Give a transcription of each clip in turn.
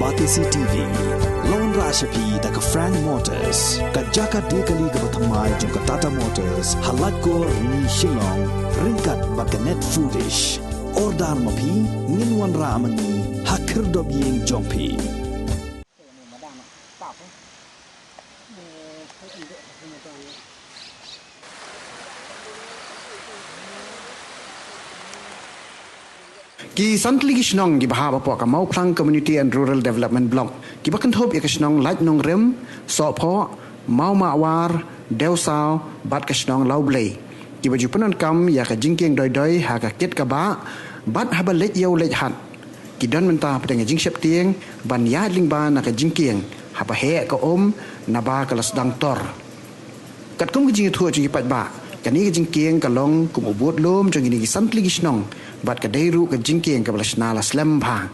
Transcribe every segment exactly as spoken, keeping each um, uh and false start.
Batesi T V la wanrah sha phi da ka Frank Motors, ka jaka die kali kaba thymmai jong ka Tata Motors, ha Laitkor, Rni, Shillong, ryngkat bad ka Net Foodish. Order ma phi, ngin wanrah ma ngi ha khyrdop ïing jong phi. Ki san tylli ki shnong kiba hap hapoh ka Mawphlang Community and Rural Development Block, kiba kynthup ïa ka shnong Laitnongrim, Sohphoh, Mawmawar, Dewsaw bad ka shnong Lawblei, kiba ju pyndonkam ïa ka jingkieng doi doi ha ka kit ka bah bad haba leit ïew leit hat, ki don mynta hapdeng ka jingsheptieng ban ïaid lyngba na ka jingkieng haba heh ka um, naba ka la sdang tor. Katkum ka jingïathuh jong ki paidbah, kane ka jingkieng ka long kum u bud lum jong kine ki san tylli ki shnong bad ka dei ruh ka jingkieng kaba la shna la slem bha.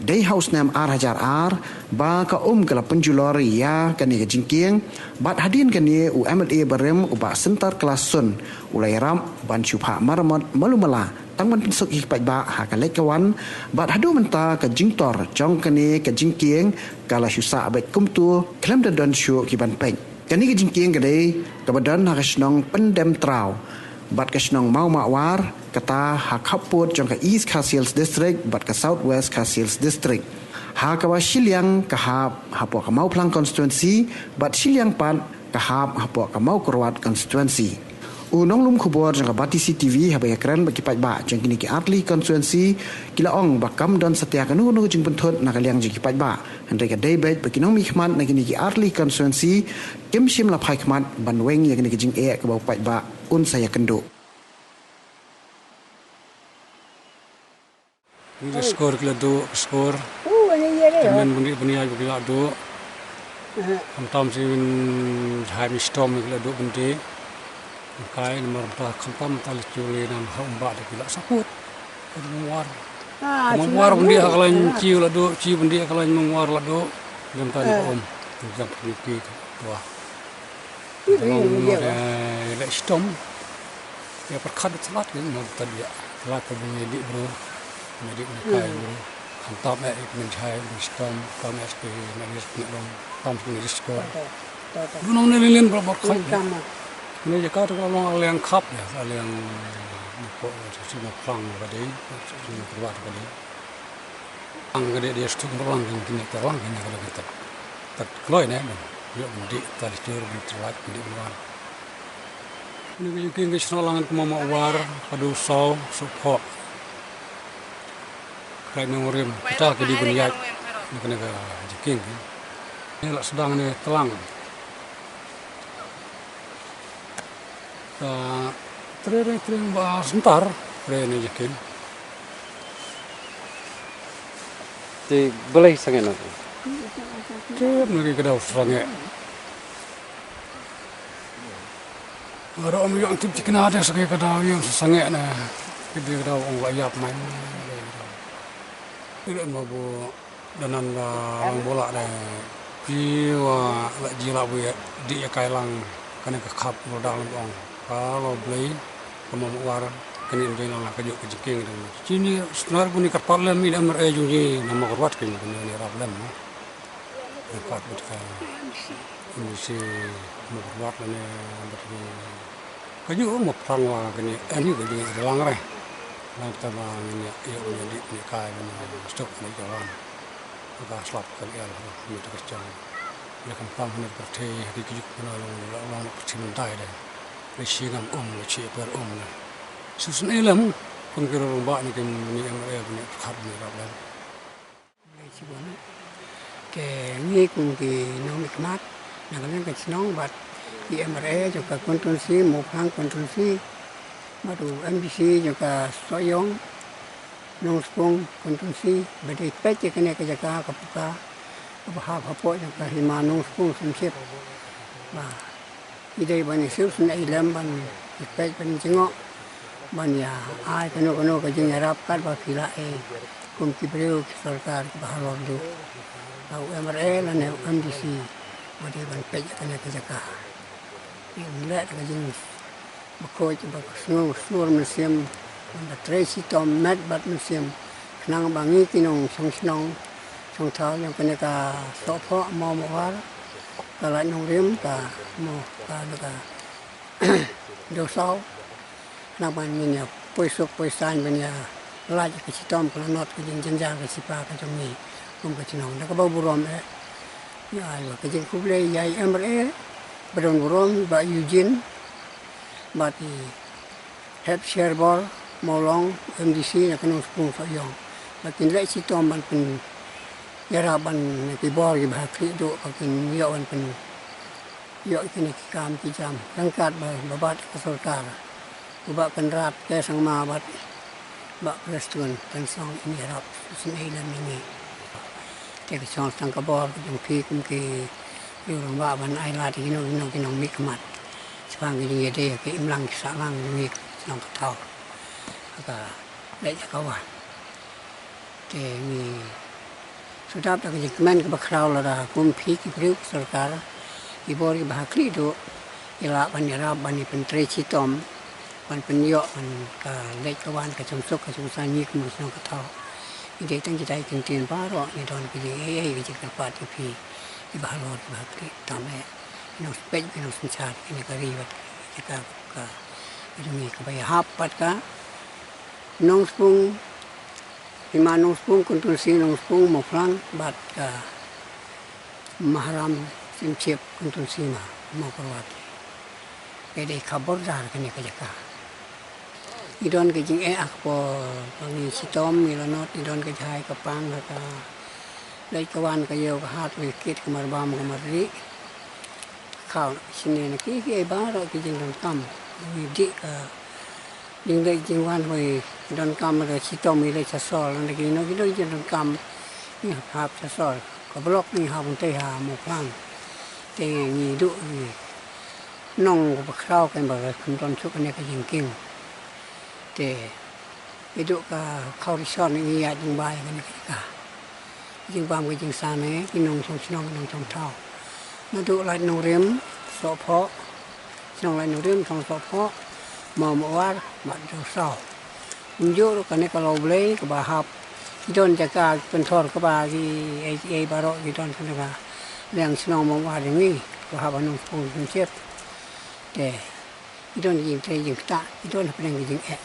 Dei ha u snem ar hajar ar ba ka um ka la pynjulor ïa kane ka jingkieng, bad hadien kane u M L A barim u Bah Syntar Klas Sunn u la ïarap ban shu phah maramot malu mala tang ban pynsuk ïa ki paidbah ha ka leit ka wan, bad haduh mynta ka jingtor jong kane ka jingkieng ka la shu sah beit kumta khlem da don shuh ki ban peit. Kane ka jingkieng ka dei kaba don ha ka shnong Pyndem Traw bad ka shnong Mawmawar, kata ha khappud jong ka East Khasi Hills District bad ka South West Khasi Hills District, ha kaba shiliang ka hap hapoh ka Mawphlang Constituency bad shiliang pat ka hap hapoh ka Mawkyrwat Constituency. U nonglum khubor jong ka Batesi T V haba ïakren bad ki paidbah jong kine ki artylli constituency ki la ong ba kam don satia kano kano ka jingpynthut na ka liang jong ki paidbah, hynrei ka dei beit ba ki nongmihkhmat na kine ki artylli constituency kim shym la phai khmat ban weng ïa kane ka jingeh kaba u paidbah un sa ïakynduh. Ngi da skor ki la duh, skor. Tymmen bun dih bun ïaid ba ki la duh. Khamtam shi min jhai mi shitom ki la duh bun dih. Kai namar mynta khamtam ta la chu le nan ha um ba da ki la saput. Ka mawar. Ka mawar bun dih ha ka lain chi la duh, chi bun dih ha ka lain mawar la duh. Jam ta ni ka um. Jam ni ki wa. Long mo de leh shitom. Ïa pyrkhat bit slat ïa mo tad ïa. Tla ka bun ïa dih bro. Ïa dih kai bro. Khamtam eh ïa ka mynjhai, mynshitom, khamtam eh ïa ka mynjhai, mynshitom. Khamtam eh ïa ka mynjhai. Dun ong ne lilin bro bor khai. Ne jaka tu ka long aliang khap ïa, aliang mo ko si mo plang ka dei, si mo plang ka dei. Ang ka dei dei stuk mo lang kini kini ka lang kini ka dei tat. Tat kloi ne mo. Yo mo dei tat stur mo tat mo dei mo. Ni ka jingkieng ka shnong lang ka Mawmawar, ka Dewsaw, Sohphoh. Ka Laitnongrim, kita ki dei ban ïaid na kane ka jingkieng. Ni la sdang ne tlang. Ka tre re tre ba Syntar, tre ne jingkieng. Te balei sangeh na? Te na ki ka daw sangeh. Aro am ïoh tip thikna te sa ki ka daw ïoh sangeh na. Ki dei ka daw ong la ïap mai. Ki dei ma bu danan la lang bola de. Ki wa la ji la bu dih ïa kai lang kane ka khap bu dang ong. Ka lo blei ka Mawmawar kane dei lang ka juk ka jingkieng de. Chini snar bu ni ka pat lem ni dam re jung ji na Mawkyrwat kane kane ni rap lem. Ka pat bu ka ni si Mawkyrwat ne bu ka ju mo plang wa kane ani ka jingkieng lang re. Nang ta ma ni ïa ni ni kai ni stok ni ka lang. Ka slap ka lial ha mi ta ka chang. Ïa kam kam ha mi pyrthei ha ki juk na long long pyrthei mynta de. Ni shi ngam um ni shi per um na. Su sun ai lam kum ki rong ba ni kim ni em re ni khap ni rap lam. Te ngi kum ki nongmihkhmat na ka liang ka shnong bad ki M R A jong ka constituency, Mawphlang constituency, bad u M D C jong ka Sohiong, Nongspung constituency, ba dei peit ïa kane ka jaka ka puka kaba hap hapoh jong ka hima Nongspung Sumsip. Ba ki dei ban ïa siew sngewsih lem ban ïa peit ban ïa jngoh ban ïa ai kano kano ka jingïarap katba phi lah eh kum ki briew ki sorkar kiba halor duh. Ba u M R A lane u M D C ba dei ban peit ïa kane ka jaka. Ïa leh ka jing bakhuid ba ka sngew sur mynsiem ban da trei shitom met bad mynsiem khnang ba ngi ki nongshong shnong Chong thaw ïong kane ka Sohphoh Mawmawar, ka Laitumkhrah, ka Maw, ka, ka Dewsaw. Nang ban ngin ïa poi suk poi saiñ ban ïa lait ka chitom ka lanot ka jingjynjar ka shipa ka jong ngi kum ka chnong. Da kaba burom eh, ïa ai ka jingkhublei ïa i M R A ba don burom, Bah Eugene, bad i Hep Sherbor Mawlong, M D C na ka Nongspung Sohiong. Ba kin leh chitom ban pynïarap ban ki bor ki ba ha khlieh duh ba kin ïoh ban pyn ïoh kine ki kam ki jam ryngkat ba, ba bad ka sorkar. U Bah Conrad K Sangma bad Bah Prestone Tynsong, ïarap sngewsih lem ïa ngi. Te ka shong tang ka bor ka jong phi kum ki riew rangbah ban ai lad ïa kino kino ki nongmihkhmat shaphang ki jingïadei ki imlang ki sahlang jong ngi ka shnong ka thaw, ha ka leit ha ka wan. Te ngi shu dap da ka jingkmen kaba khraw lada kum phi ki briew ki sorkar, ki bor ki ba ha khlieh duh, ki lah ban ïarap ban ïa pyntrei chitom ban pynïoh ban ka leit ka wan ka jingsuk ka jingsaiñ ngi kum ka shnong ka thaw. Ngi dei tang kita ki kyntien baroh, ngi don ki jingaiei ki jingkyrpad ïa phi ki ba halor ki ba ha khlieh tam eh, ki nongsynshar kine ka ri bad ki ka, ka, ka jong ngi kaba ïahap bad ka Nongspung, Hima Nongspung, Kynthunsi Nongspung, Mawphlang bad ka Maharam Symship, Kynthunsi Mawkyrwat. Ka dei ka border kane ka jaka. Ngi don ka jingeh ha ka por ba ngi chitom ngi lanot, ngi don ka jai ka pang ha ka leit ka wan, ka ïew ka hat, ka kit ka marbam ka marrieh. Khaw shane na ki, ki baroh ki jingdonkam. Ngi dih ka jingleit jingwan, hoi donkam da chitom, ngi leit sha sor, na ki no ki don jingdonkam. Ngi hap, hap sha sor. Ka block ngi hap untei ha Mawphlang. Te ngi duh ngi nong ba khraw kan ba kham don shuh kane ka jingkieng. Te ngi duh ka khaw rishon ngi ïa jingbai kane ka jaka. Jingbam ka jingsan eh, ki nongshong shnong, ki nongshong thaw. Naduh Laitumkhrah, Sohphoh, shnong Laitumkhrah, shnong Sohphoh, Mawmawar bad Dewsaw. Kumjuh ruh kane ka Lawblei kaba hap, ki don jaka ki pynthor kaba ki ei ei baroh ki don kane ka liang shnong Mawmawar jong ngi, kaba hap ha Nongspung Symship. Te ki don ki jingtrei jingktah, ki don hapdeng ki jingeh.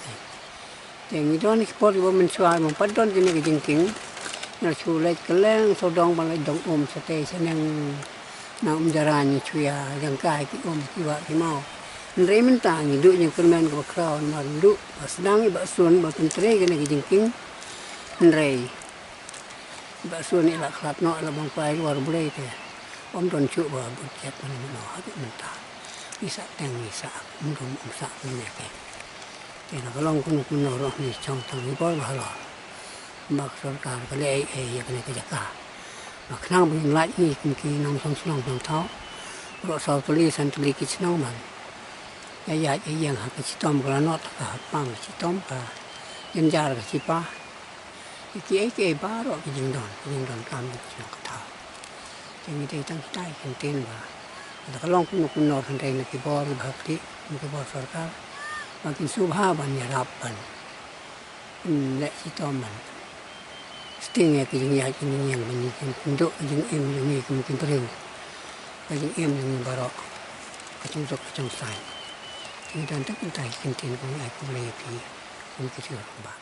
Te ngi don ki por kiba mynshuwa, ym pat don kine ki jingkieng. Nga shu leit kylleng sawdong ban leit dong um shatei shaneng na Umjarain, ngi shu ïa jangkai ki um ki wah ki maw. Hynrei mynta ngi duh jingkyrmen kaba khraw namar ngi duh ba sdang i Bah Sun ba pyntrei kine ki jingkieng. Hynrei Bah Sun i la khlad noh, i la bang pyrshah ruh Blei te ym don shuh ba bud jet ban mano haduh mynta. Ngi sah teng ngi sah, ym don, ym sah kumne te. Te na ka long kumno kumno ruh ngi shong tang ngi bor ba halor. Ba ka sorkar ka leh ei ei ïa kane ka jaka. Ba khnang ba ngin lait ngi kum ki nongshong shnong shnong thaw. Baroh saw tylli san tylli ki shnong ban ïa ïaid ïa ïeng ha ka chitom ka lanot, ha ka pang ka chitom, ka jynjar ka shipa. Kiei kiei baroh ki jingdon, ki jingdonkam ki jong ka thaw. Te ngi dei tang kita ki kyntien ba lada ka long kumno kumno hynrei na ki bor ba ha khlieh, na ki bor sorkar, ba kin sngewbha ban ïarap ban, hmm, leh shitom ban sting ïa ki jingïaid ki jingïeng ban ïeng, kin duh ka jingim jong ngi kum ki briew, ka jingim jong ngi baroh, ka jingsuk ka jingsaiñ. Ngi don tang kita ki kyntien, khublei ïa phi kum ki briew ba.